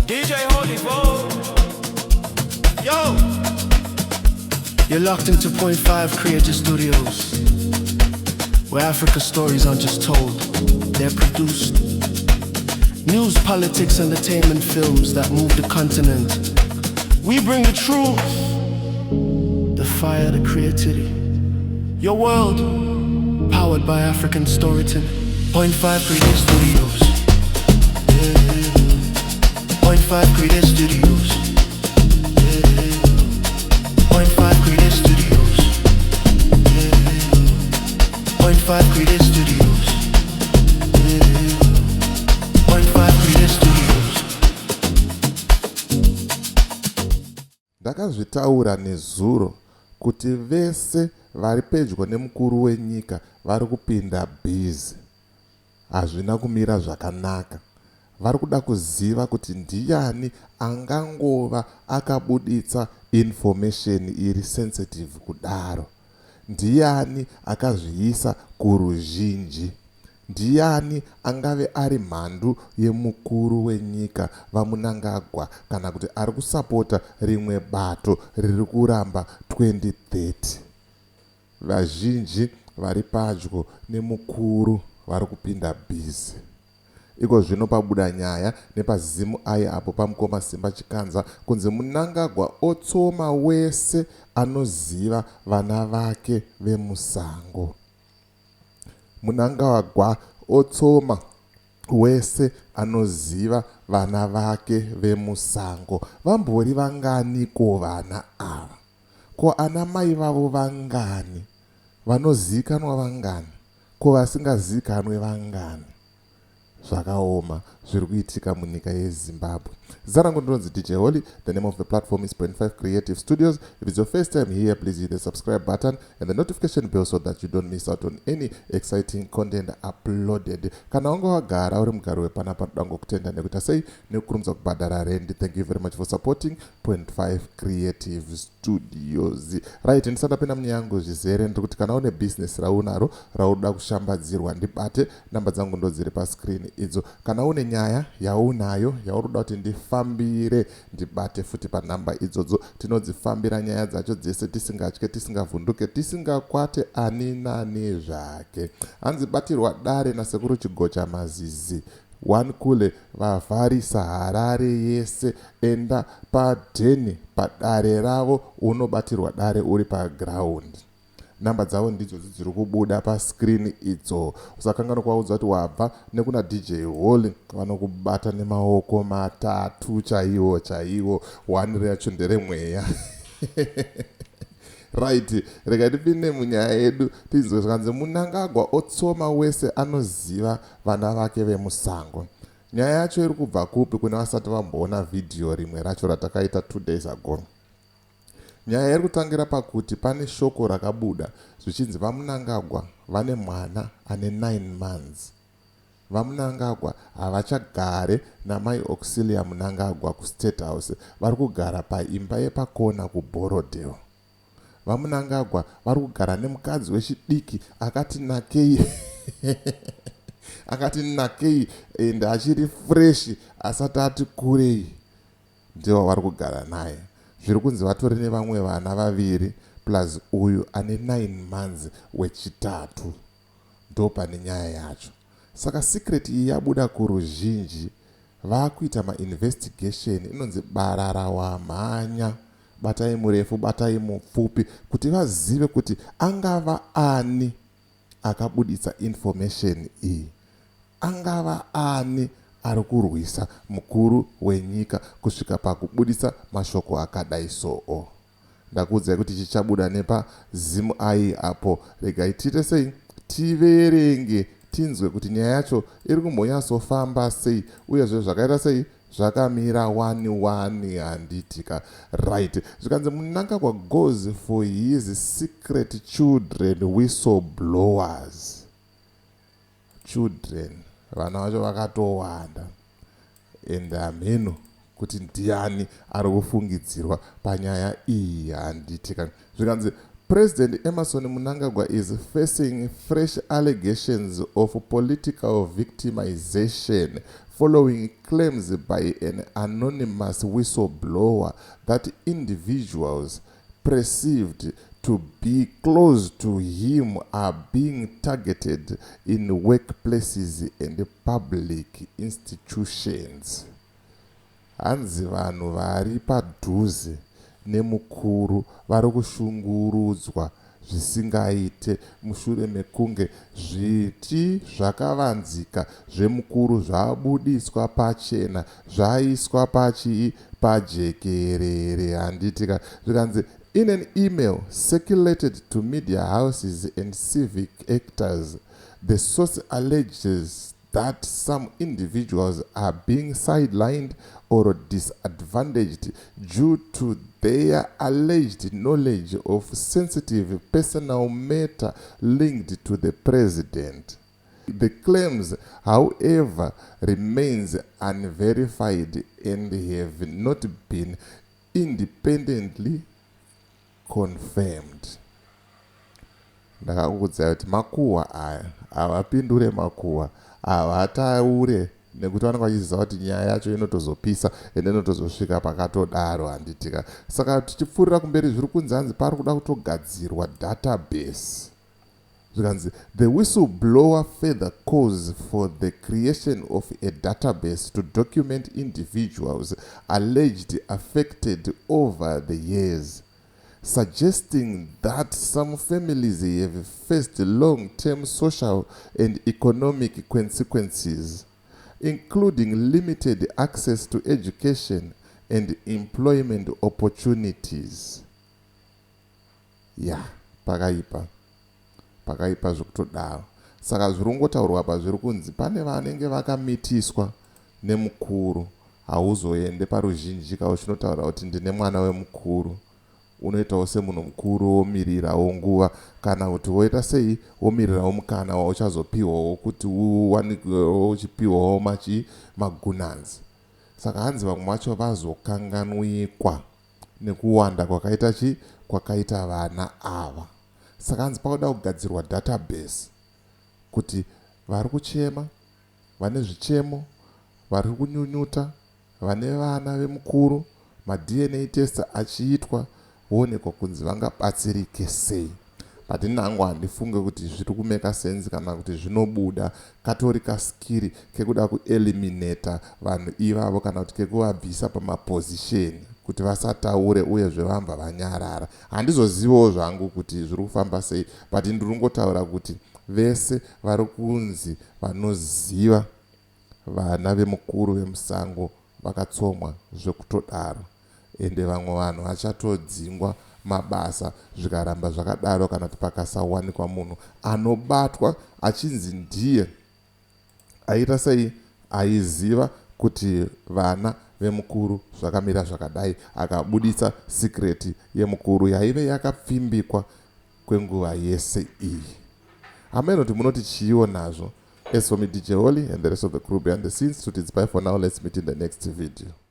DJ Holy Bo. Yo! You're locked into Point 5 Creative Studios, where Africa stories aren't just told, they're produced. News, politics, entertainment films that move the continent. We bring the truth, the fire, the creativity. Your world, powered by African storytelling. Point 5 Creative Studios. Yeah. Point 5 Creative Studios. Yeah. Point 5 Creative Studios. Yeah. Point 5 Creative Studios. Yeah. Point 5 Creative Studios. Ndakazvitaura nezuro kuti vese vari pedyo nemukuru wenyika vari kupinda bhizi. Hazvina kumira zvakanaka. Vari kuda kuziva kuti ndiyani angangova akabuditsa information iri sensitive kudaro. Ndiyani akazviisa kuruzhinji? Ndiyani angave ari mhandu yemukuru wenyika VaMnangagwa kana kuti ari kusapota rimwe bato riri kuramba 2030? Vazhinji vari padyo nemukuru vari kupinda bhizi. Iko zvino pabuda nyaya nepaZimu aye apo pamukoma Simba Chikanza kunzi Mnangagwa otsoma wese anoziva vana vake vemusango. Mnangagwa otsoma wese anoziva vana vake vemusango. Vambori vanganiko vana ava? Ko ana mai vavo vangani? Vanozikanwa vangani? Ko vasingazikanwe vangani? Zvakaoma zviri kuitika munyika yeZimbabwe. Zita rangu ndinonzi DJ Holly. The name of the platform is Point 5 Creative Studios. If it's your first time here, please hit the subscribe button and the notification bell so that you don't miss out on any exciting content uploaded. Kana wanga wagara uri mugari wepanapa, ndoda ngokutenda nekuita sei nekukurumidza kubhadhara rendi. Thank you very much for supporting Point 5 Creative Studios. Right, ndisati ndapinda munyaya yangu zvizere, ndiri kuti kana une business raunaro raunoda kushambadzirwa, ndibate. Namba dzangu ndo dziri pascreen idzo. Kana une nyaya yaunayo yauri kuda kuti ndifambire, ndibate futi panhamba idzodzo. Tinodzifambira nyaya dzacho dzese tisingatye, tisingavhunduke, tisingakwate ani nani zvake. Hanzi batirwa dare nasekuru Chigocha Mazizi one kule vavharisa Harare yese. Enda padheni padare ravo unobatirwa dare uri paground. Namba dzavo ndidzodzi dziri kubuda pascreen idzo. Usakanganwa kuvaudza kuti wabva nekuna DJ Holly, vanokubata nemaoko matatu chaiwo chaiwo, one racho nderemweya. Right, rega tipinde munyaya yedu tinzwe. Zvakanzi Mnangagwa otsoma wese anoziva vana vake vemusango. Nyaya yacho iri kubva kupi? Kune vasati vamboona vhidhiyo rimwe racho ratakaita 2 days ago, nyaya iri kutangira pakuti pane shoko rakabuda zvichinzi VaMnangagwa vane mwana ane 9 months. VaMnangagwa havachagare namai Auxilia Mnangagwa kuState House, vari kugara paimba yepakona kuBorrowdale. VaMnangagwa vari kugara nemukadzi wechidiki akati nakei, akati nakei and achiri fresh, asati ati kurei, ndivo vari kugara naye. Zviri kunzi vatori nevamwe vana vaviri plus uyu ane 9 months wechitatu. Ndo pane nyaya yacho. Saka secret iyi yabuda kuruzhinji, vaakuita mainvestigation. Inonzi barara wamhanya, batai murefu, batai mupfupi, kuti vazive kuti angava ani akabuditsa information iyi, angava ani ari kurwisa mukuru wenyika kusvika pakubudisa mashoko akadai. Soo ndakuudzai kuti chichabuda nepaZimu ai apo. Regai tiite sei, tiverenge, tinzwe kuti nyaya yacho iri kumbonyatsofamba sei, uyezve zvakaita sei, zvakamira wani wani, handitika? Right, zvikanzi Mnangagwa goes for his secret children whistleblowers. Children, vana vacho vakatowanda and hamheno kuti ndiani ari kufungidzirwa panyaya iyi, handitika? Zvikanzi President Emmerson Mnangagwa is facing fresh allegations of political victimization following claims by an anonymous whistleblower that individuals perceived to be close to him are being targeted in workplaces and public institutions. Hanzi vanhu vari padhuze nemukuru vari kushungurudzwa zvisingaite mushure mekunge zviti zvakavanzika zvemukuru zvabudiswa pachena zvaiswa pachii pajekerere handitika zvikanzi in an email circulated to media houses and civic actors the source alleges that some individuals are being sidelined or disadvantaged due to their alleged knowledge of sensitive personal matter linked to the president. The claims, however, remains unverified and have not been independently confirmed. Ndakakuudzai kuti makuhwa aya havapindure makuhwa havataure nekuti vanenge vachiziva kuti nyaya yacho inotozopisa ende inotozosvika pakatodaro handitika saka tichipfuurira kumberi zviri kunzi hanzi pari kuda kutogadzirwa database zvikanzi the whistleblower further calls for the creation of a database to document individuals alleged affected over the years suggesting that some families have faced long-term social and economic consequences including limited access to education and employment opportunities ya pakaipa pakaipa zvekutodaro saka zviri kungotaurwa pa zviri kunzi pane vanenge vakamitiswa nemukuru hauzoende paruzhinji ka uchinotaura kuti ndine mwana wemukuru unoitawo semunhu mukuru womirirawo nguva kana kuti woita sei womirirawo mukana wauchazopiwawo kuti uwanikwewo uchipiwawo machi magunanzi saka hanzi vamwe vacho vazokanganwikwa nekuwanda kwakaita chi kwakaita vana ava saka hanzi pakuda kugadzirwa database kuti vari kuchema vane zvichemo vari kunyunyuta vane vana vemukuru maDNA test achiitwa voonekwa kunzi vangabatsirike sei but nangu handifunge kuti zviri kumeka sense kana kuti zvinobuda katori kaskiri kekuda kueliminata vanhu ivavo kana kuti kekuvabvisa pamaposition kuti vasataure uyezve vambva vanyarara handizozivawo zvangu kuti zviri kufamba sei but ndiri kungotaura kuti vese vari kunzi vanoziva vana vemukuru vemusango vakatsomwa zvekutodaro ende vamwe vanhu vachatodzingwa mabasa zvikaramba zvakadaro kana kuti pakasawanikwa munhu anobatwa achinzi ndiye aita sei aiziva kuti vana vemukuru zvakamira zvakadai akabuditsa secret yemukuru yaive yakapfimbikwa kwenguva yese iyi hameno kuti munoti chiiwo nazvo as for me dj holly and the rest of the crew behind the scenes to it's bye for now let's meet in the next video.